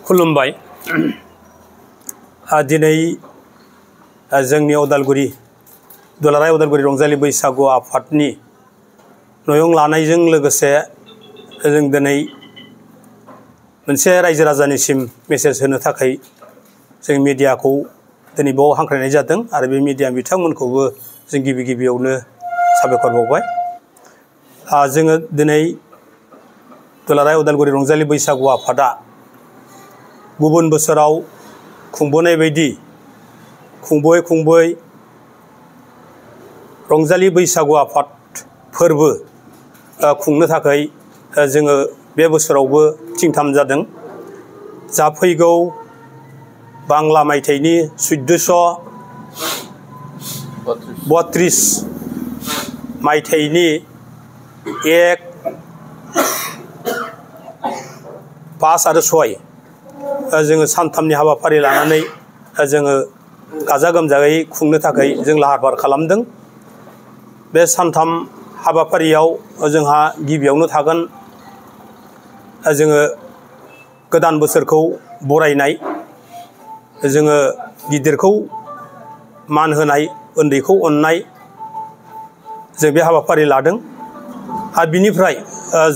खुलुमबाय दिनै जोंनि उदालगुरि दुलाराय उदालगुरि रंजालि बैसागु आफादनि नयं लानायजों लोगोसे जों दिनै मोनसे रायजो राजानिसिम मेसेज होनो थाखाय जों मिडियाखौ दिनै बाव हांख्रायनाय जादों आरो बे मिडिया बिथांमोनखौबो जों गिबियावनो साबायखर बावबाय। जोङो दिनै दुलाराय उदालगुरि रंजालि बैसागु आफादा गुबुन बोसोराव खुंबोनाय बायदि खुंबोयै रंजालि बैसागु आफाद फोरबो खुंनो थाखाय जोङो बे बोसोरावबो थिंथाम जादों। जा फैगौ बांला मायथाइनि 1432 मायथाइनि 1, 5 आरो 6 जोङो सानथामनि हाबाफारि लानानै जोङो गाजा गोमजायै खुंनो थाखाय जों लाहार फाहार खालामदों। बे सानथाम हाबाफारियाव जोंहा गिबियावनो थागोन जोङो गोदान बोसोरखौ बरायनाय, जोङो गिदिरखौ मान होनाय, उन्दैखौ अननाय, जों बे हाबाफारि लादों। आरो बिनिफ्राय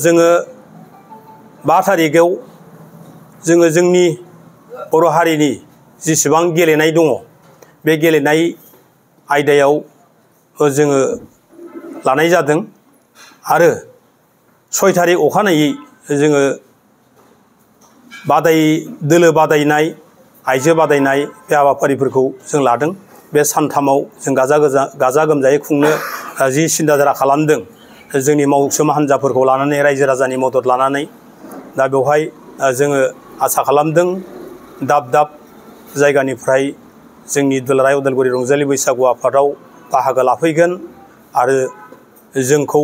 जोङो 5 थारिखआव जोङो जोंनि बर' हारिनि जेसेबां गेलेनाय दङ बे गेलेनाय आयदायाव जोङो लानाय जादों आरो 6 थारिख अखानायै जोङो दोलो बादायनाय, आइजो बादायनाय बे हाबाफारिफोरखौ जों लादों। बे सानथामाव जों गाजा गोमजायै खुंनो जि सिन्था धारा खालामदों जोंनि मावसोम हान्जाफोरखौ लानानै, रायजो राजानि मदद लानानै। दा बेवहाय जोङो आसा खालामदों दाब दाब जायगानिफ्राय जोंनि दुलाराय उदालगुरि रंजालि बैसागु आफादाव बाहागो लाफैगोन आरो जोंखौ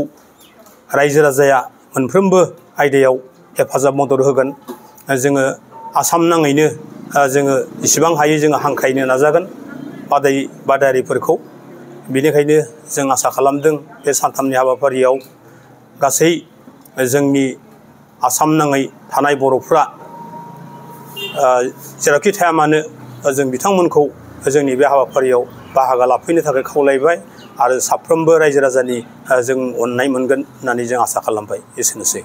रायजो राजाया मोनफ्रोमबो आयदायाव हेफाजाब मदद होगोन। जोङो आसाम नाङैनो जोङो जेसेबां हायो जोङो हांख्रायनो नाजागोन बादायारिफोरखौ। बेनिखायनो जों आसा खालामदों बे सानथामनि हाबाफारियाव गासै जोंनि आसाम नाङै थानाय बर'फ्रा जेरावखि थाया मानो जों बिथांमोनखौ जोंनि बे हाबाफारियाव बाहागो लाफैनो थाखाय खावलायबाय आरो साफ्रोमबो रायजो राजानि जों अननाय मोनगोन होननानै जों आसा खालामबाय। एसेनोसै।